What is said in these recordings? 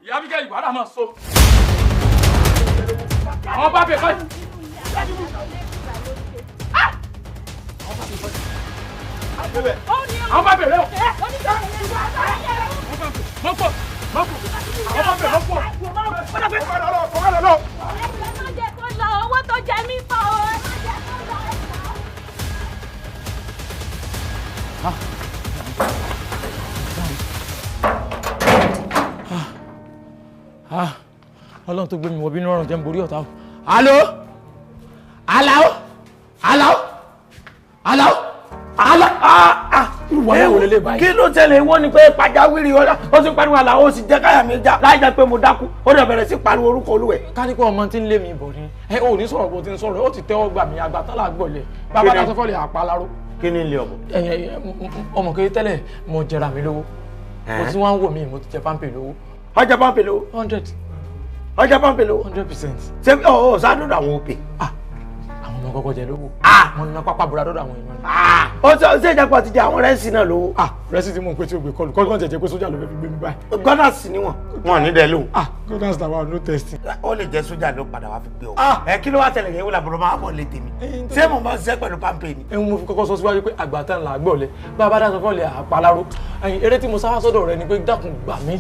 Ìyá Abigail wàhálà máa so. Àwọn bá bẹ̀ báyìí. Àwọn bá bẹ̀rẹ̀ o. Mọ́pọ̀ mọ́pọ̀ àwọn bá bẹ̀rẹ̀ mọ́pọ̀. Owó tó jẹ mí pọ̀ o. Ọlọ́run tó gbé mi wọ bínú ọ̀rùn jẹ́ ń borí ọ̀tá o. Alo! Alao! Alao! Alao! Alao! Kí ló tẹ̀lé wọ́n ni pé pàjáwìrì ó sì pariwo àlà ó sì jẹ́ káyà mi já láì jẹ́ pé mo dákú ó dẹ̀ bẹ̀rẹ̀ sí pariwo orúkọ olúwẹ̀. Ká ní pé ọmọ tí ń lé mi bọ̀ ni ẹ ò ní sọ̀rọ̀ bó ti ń sọ̀rọ̀ ó ti tẹ́wọ́ gbà mí àgbà tán làgbọ̀lẹ̀ bàbá náà sọ́fọ́lẹ̀ àpaláró. Kí ni ilé ọmọ. Ọmọ kiri tẹ́lẹ̀ mo jẹra mi lówó mo ti wá ń wò mí mo ti jẹ pámpẹ̀ lówó. Ọjà pámpẹ̀ lówó. 100. Ọjà pámpẹ̀ lówó. 100%. Ṣé ọ̀ sádùn àwọn òpè. Àwọn ọmọ kọ́kọ́ jẹ lówó. Mo ná pápá búra dọ́dọ̀ àwọn èèyàn. Ó ṣe ìjàpá ti jẹ àwọn rẹ́sì náà lówó. Rẹ́sì tí mò ń pè tí o gbé kọlù kọ́ńtà jẹjẹ pé sójà ló fẹ́ fi gbé mi báyìí. Gunners ni wọn. Wọn ní dẹ lóhùn. Gunners làwọn no testing. Ó lè jẹ sójà ló padà wá fi gbé ọ. Ẹ kí ló wá tẹ́lẹ̀ yẹn wò làbúrò máa bọ̀ lé tèmi. Ṣé mo bá ṣiṣẹ́ pẹ̀lú pámpẹ́ ni. Ẹ̀hún mo fi kọ́kọ́ sọ síwájú pé àgbà tán là á gbọ̀lẹ̀ bàbá dá sọ fún ọ̀lẹ̀ àpaláró. Eré tí mo sá sọ́dọ̀ rẹ ni pé dákun gbà mí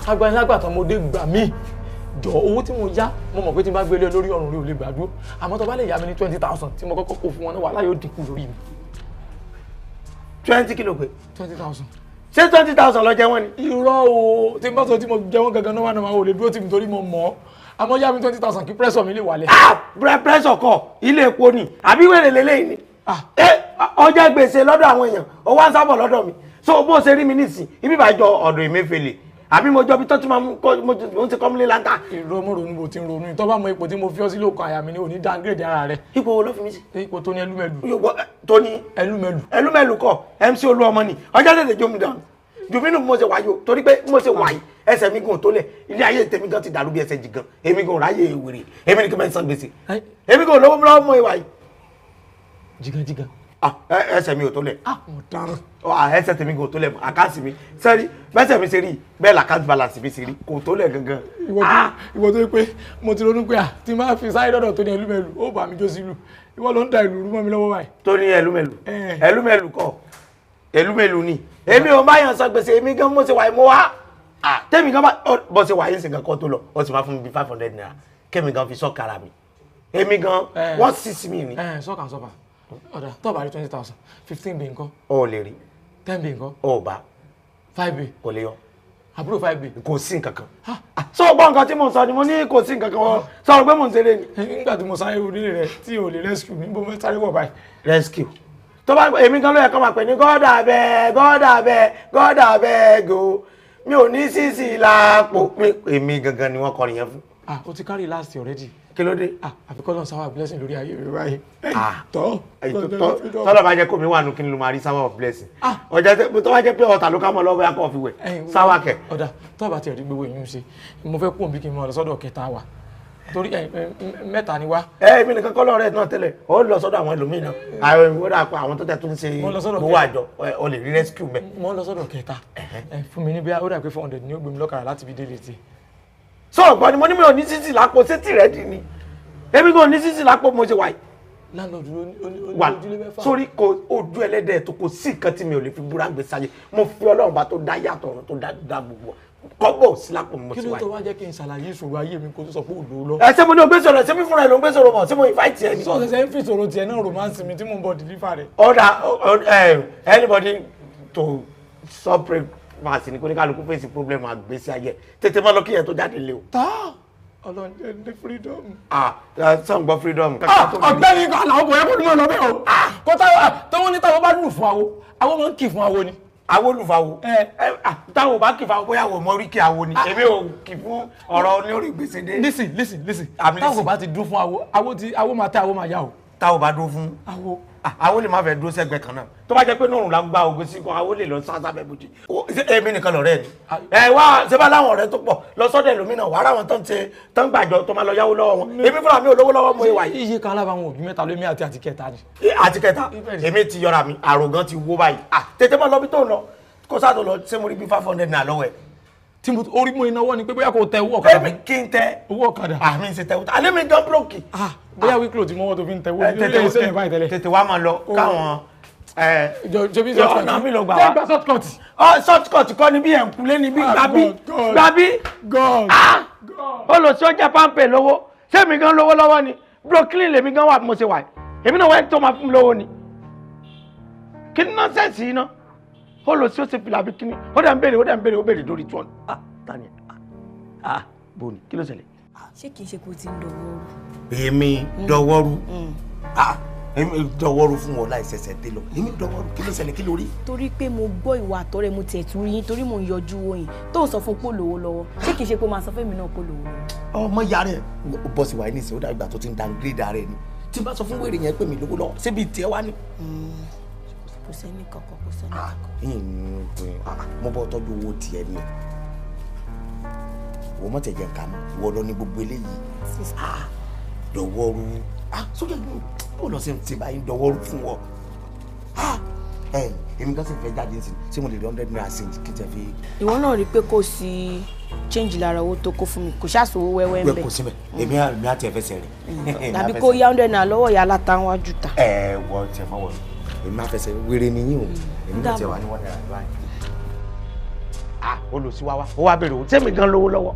agbanilágbàtàn mo dé gbà mí jọ owó tí mo yá mo mọ̀ pé tí n bá gbélé lórí ọrùn rí ò lè gbàdúró àmọ́ tó bá lè yá mi ní 20,000 tí mo kọ́kọ́ kó fún wọn náà wàhálà yóò dínkù lórí mi. 20 kilo pé. 20,000. Ṣé 20,000 lọ jẹ wọ́n ni. Irọ́ o tí n bá sọ tí mo jẹ wọ́n gangan náà wà náà ò lè dúró tì mí torí mo mọ̀ ọ́ àmọ́ yá mi 20,000 kí pírẹ́sọ̀ mi lè wálẹ̀. Pírẹ́sọ̀ kọ́ ilé epo ni àbí wèrè lélẹ́yìn ni. Ọjà gbèsè lọ́dọ̀ àwọn èèyàn ó wá ń sábọ̀ lọ́dọ̀ mi so bó ṣe rí mi nísìn ibi ìbàjọ́ ọ̀dọ̀ Emefiele àbí mo jọ bí tó ti máa mú mo ti kọ́mílé láńtà. Irọ́ mo ronú bó ti ń ronú tó bá mọ ipò tí mo fi ọ́ sí lóko àyà mi ni ò ní downgrade ara rẹ. Ipò wo ló fi mí sí. Ipò tó ní ẹlúmẹlù. Tó ní. Ẹlúmẹlù. Ẹlúmẹlù kọ MC Olúọmọ ni ọjọ́ tètè jó mi dànù jù mí nù mo ṣe wáyò torí pé mo ṣe wáyì ẹsẹ̀ mi gùn tó lẹ̀ ilé ayé tèmi gan ti dàrú bí ẹsẹ̀ jìgan èmi gan ráyè wèrè èmi ni kí n máa san gbèsè èmi gan lówó lọ́wọ́ mọ ìwà yìí. Jìgan jìgan. Ẹsẹ̀ mi ò tó lẹ̀. Mo dáràn. Ẹsẹ̀ tèmi kò tó lẹ̀ àkáǹtì mi sẹ́rí bẹ́sẹ̀ mi ṣe rí bẹ́ẹ̀ làkáǹtì balance mi ṣe rí kò tó lẹ̀ gangan. Ìwọ tó yẹ pé mo ti ronú pé à tí máa fi sáré dọ̀dọ̀ tó ní ẹlúmẹ̀lú ó bá mi jó sílù ìwọ ló ń da ìlú rú mọ́ mi lọ́wọ́ báyìí. Tó ní ẹlúmẹ̀lú ẹlúmẹ̀lú kọ́ ẹlúmẹ̀lú ni èmi ò bá yàn san gbèsè èmi gan mo ṣe wà mo wá tèmi gan bó ṣe wà yín sìnkàn kan tó lọ ó sì máa fún mi bí 500 naira kémi gan fi sọ́kàrà mi èmi gan wọ́n sì sí mi ni. Sọ́kà sọ́fà ọ̀dà tó bá rí 20,000 15 bí nǹkan. O lè rí. 10 bí nǹkan. O bá. 5 bí. Kò lè yọ. Àbúrò 5 bí. Kò sí nǹkan kan. Sọ gbọ́ nǹkan tí mo sọ ni mo ní kò sí nǹkan kan sọ̀rọ̀ pé mò ń ṣeré ni. Nígbà tí mo sáré onílé rẹ tí o lè rescue mi bó mo sáré wọ̀ báyìí. Rescue. Tó bá èmi gan ló yẹ kó máa pè ní God abeg God abeg God abeg o mi ò ní sísì lápò. Èmi gangan ni wọ́n kọrin yẹn fún. O ti carry last already. Kí ló dé. Àfikọ́ lọ́n sáwà blessing lórí ayé mi báyìí. Tọ́lọ̀ bá jẹ́ kó mi wà nù kí ni ló máa rí sáwà of blessing. Ọjà tó bá jẹ́ pé ọ̀tà ló ká mọ́ lọ́wọ́ bóyá kò fi wẹ̀ sáwà kẹ̀. Ọ̀dà tó bá tiẹ̀ rí gbogbo ìyún ṣe mo fẹ́ kú òbí kí n máa lọ sọ́dọ̀ kẹta wa torí mẹ́ta ni wá. Èmi nìkan kọ́ lọ́rẹ́ náà tẹ́lẹ̀ ó lọ sọ́dọ̀ àwọn ẹlòmíì náà àwọn ìwé dà pé àwọn tó tẹ̀ tó ń ṣe gbowó àjọ o lè rí rescue mẹ́. Mo lọ sọ́dọ̀ kẹta fún mi ní bí ó dà pé 400 ni ó gbé mi lọ́kàrà láti fi délé tiẹ̀. Sọ̀rọ̀ gbọ́ ni mo ní mi ò ní sísì lápò sétí rẹ̀ dì ní èmi kò ní sísì lápò mo ṣe wáyé. Láńlọ́ọ̀dù ló ní ojúlé mẹ́fà. Sórí kò ojú ẹlẹ́dẹ̀ tó kò sí nǹkan tí mi ò lè fi búra gbé sáyé mo fi Ọlọ́run bá tó dá yàtọ̀ ọ̀run tó dá gbogbo kọ́bọ̀ sí lápò mo ti Kí wáyé. ló tó wá jẹ́ kí n ṣàlàyé ìṣòro ayé mi kó tó sọ pé òdò lọ. Ẹ ṣé mo ní o gbé sọ̀rọ̀ ṣé mi fúnra ẹ ló ń gbé sọ̀rọ̀ mọ̀ ṣé mo invite ẹ ni. Sọ ṣẹ̀ṣẹ̀ ń fi ìṣòro tiẹ̀ náà romance mi tí mò ń bọ̀ deliver rẹ̀. Ọ̀dà anybody to separate mass ni kò ní kálukú fèsì problem àgbésí ayé tètè má lọ kí yẹn tó jáde lé o. Tá Ọlọ́run jẹ́ ní freedom. Sọ ń gbọ́ freedom. Ọ̀gbẹ́ni àlàó kò yẹ kó ní mọ̀ lọ bẹ́ẹ̀ o. Kó táwọn ní táwọn bá lù fún awo awo máa ń kì fún awo ni. Awo lùfàwo. Táwọn bá kì fáwọn bóyá wò mọ orí kí awo ni. Èmi ò kì fún ọ̀rọ̀ ní orí gbèsè dé. Listen listen listen. Táwọn bá ti dún fún awo awo ti awo máa tẹ awo máa yá o. Táwọn bá dún fún awo. Awo lè má fẹ́ dúró sẹ́gbẹ̀ẹ́ kan náà. Tó bá jẹ́ pé nùrùn la ń gba ogun sí kan awo lè lọ sáṣá bẹ́ẹ̀ bójú. Èmi nìkan lọ̀rẹ́ ni. Ẹ wá ṣé bá láwọn ọ̀rẹ́ tó pọ̀ lọ sọ́dọ̀ ẹlòmíràn wàrà wọn tó ń ṣe tó ń gbàjọ tó máa lọ yáwó lọ́wọ́ wọn. Èmi fúnra mi ò lówó lọ́wọ́ mo ìwà yìí. Iye kan alábàáwọn òbí mẹ́ta lómi àti kẹta ni. Àti kẹta èmi ti yọra mi àrògán ti wó báyìí. Tètè mọ́ lọ bí tó ń lọ kó sáà tó lọ ṣé mo rí bí 500 naira lọ́wọ́ ẹ̀. Tí mo orí mú iná wọ́ ni pé bóyá kò tẹ owó ọ̀kadà. Èmi kí n tẹ owó ọ̀kadà. Àmì ń ṣe tẹ owó. Alẹ́ mi gan búrọ́kì. Bóyá wíkìlò tí mo wọ́ tó fi ń tẹ owó ní ilé iṣẹ́ yẹn báyìí tẹ́lẹ̀. Tètè wá máa lọ káwọn. Ọ̀nà mi ló gbà wá. Jẹ́ gba short cut. Short cut kọ́ ni bí ẹ̀ ń kulé ni bí gbàbí gbàbí. Olùsí ọjà pàmpẹ́ lówó. Ṣé mi gan lówó lọ́wọ́ ni? Brooklyn lèmi gan wà mo ṣe wà. Èmi náà wáyé tó máa fún mi lówó ni. Kí ni nọ́sẹ̀sì yìí ná? Olùsí ó ṣe fìlà bí kíní. Ó dẹ̀ ń béèrè, ó dẹ̀ ń béèrè, ó béèrè lórí tí wọ́n. Ah, tani? Ah, bò ní, kí ló ṣẹlẹ̀? Ṣé kìí ṣe kó ti ń dọwọ́rú? Èmi dọwọ́rú. Ah, èmi dọwọ́rú fún wọn láì ṣẹ̀ṣẹ̀ dé lọ. Èmi dọwọ́rú, kí ló ṣẹlẹ̀, kí ló rí? Torí pé mo gbọ́ ìwà àtọ́rẹ́ mo tiẹ̀ tún rí yín torí mo ń yọjú wo yín tó ń sọ fún pé lówó lọ́wọ́. Ṣé kìí ṣe pé máa sọ fẹ́mi náà pé lówó lọ́wọ́? Ọmọ ìyá rẹ̀ bọ́ sí wàá ní ìsìn, ó dàbí ìgbà tó ti ń downgrade ara ẹ̀ ni. Tí n bá sọ fún wèrè yẹn pé mi lówó lọ́wọ́, ṣé bíi tiẹ̀ wá ní? Kò sẹ́ni kankan, kò sẹ́ni kankan. Mo bọ́ tọ́jú owó tiẹ̀ ni. Wọ́n mọ̀ tẹ̀ jẹ́ nǹkan mọ́, ìwọ lọ ní gbogbo eléyìí. Dọwọ́rú. Sójà bó lọ sí ti báyìí dọwọ́rú fún ọ. Èmi kan sì fẹ́ jáde sí, ṣé mo lè rí 100 naira sí kí n tẹ̀ fi. Ìwọ náà rí i pé kò sí change lára owó tó kó fún mi, kò ṣàṣòwò wẹ́wẹ́ ń bẹ̀. Kò síbẹ̀, èmi á tiẹ̀ fẹsẹ̀ rẹ̀. Tàbí kó yá 100 naira lọ́wọ́ ìyá aláta wájú ta. Ẹ wọ tiẹ̀ mọ́ wọ̀, èmi á fẹsẹ̀ wéré ni yín o, èmi náà tiẹ̀ wà ní 1 naira báyìí. Olùsí wa wá, ó wá béèrè owó, sẹ́mi gan lówó lọ́wọ́.